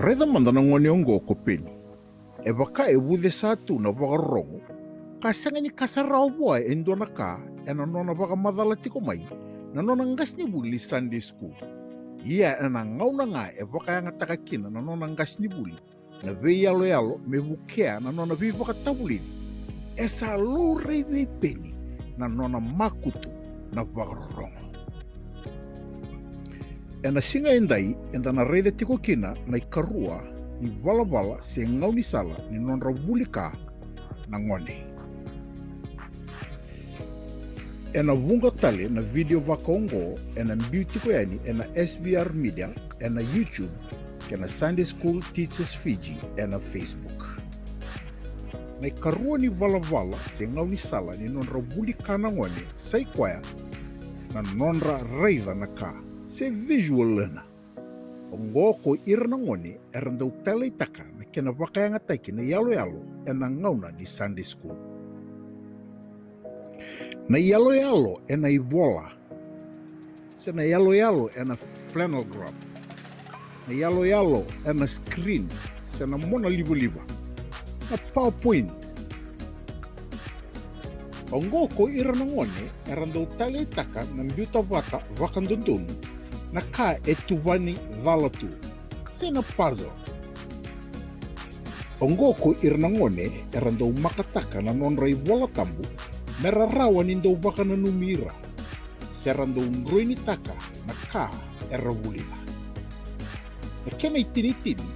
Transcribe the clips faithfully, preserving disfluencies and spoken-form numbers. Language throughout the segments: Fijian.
Raica mada na gone oqo ko Peni. E vaka e vucesa tu na vakarorogo, ka sega ni kasa rawa vua e dua na ka ena nona vakamacala tiko mai na nona qasenivuli ni Sunday school. Ia ena gauna ga e vakayagataka kina na nona qasenivuli na veiyaloyalo me vukea na nona veivakatavulici, e sa laurai vei Peni na nona makutu na vakarorogo. Ena siga edai eda na raica tiko kina na ikarua ni valavala se gaunisala ni nodra vuli ka na gone. Ena vuqa tale na vidio vaka oqo ena biu tiko yani ena S V R Media ena YouTube kei na Sunday School Teachers Fiji ena Facebook. Na ikarua ni valavala se gaunisala ni nodra vuli ka na gone sa i koya na nodra raica na ka se visual learner. Oqo ko ira na gone era dau taleitaka na kena vakayagataki na iyaloyalo ena gauna ni Sunday school. Na iyaloyalo ena ivola, se na iyaloyalo ena flannel graph, na iyaloyalo ena screen, se na mona livaliva, na PowerPoint. Oqo ko ira na gone era dau taleitaka na biuta vata vakadodonu na ka e tuvani cala tu, se na puzzle. Oqo ko ira na gone era dau makataka na nodra ivola tabu me ra rawa ni dau vakananumi ira, se ra dau droinitaka na ka era vulica. Na kena itinitini,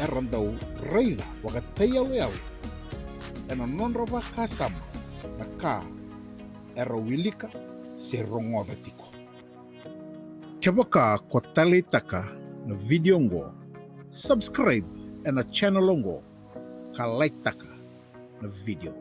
era dau raica vakataiyaloyalo ena nodra vakasama na ka era wilika se rogoca tiko. Kevaka ko taleitaka na vidio oqo, subscribe ena channel oqo ka like taka na vidio.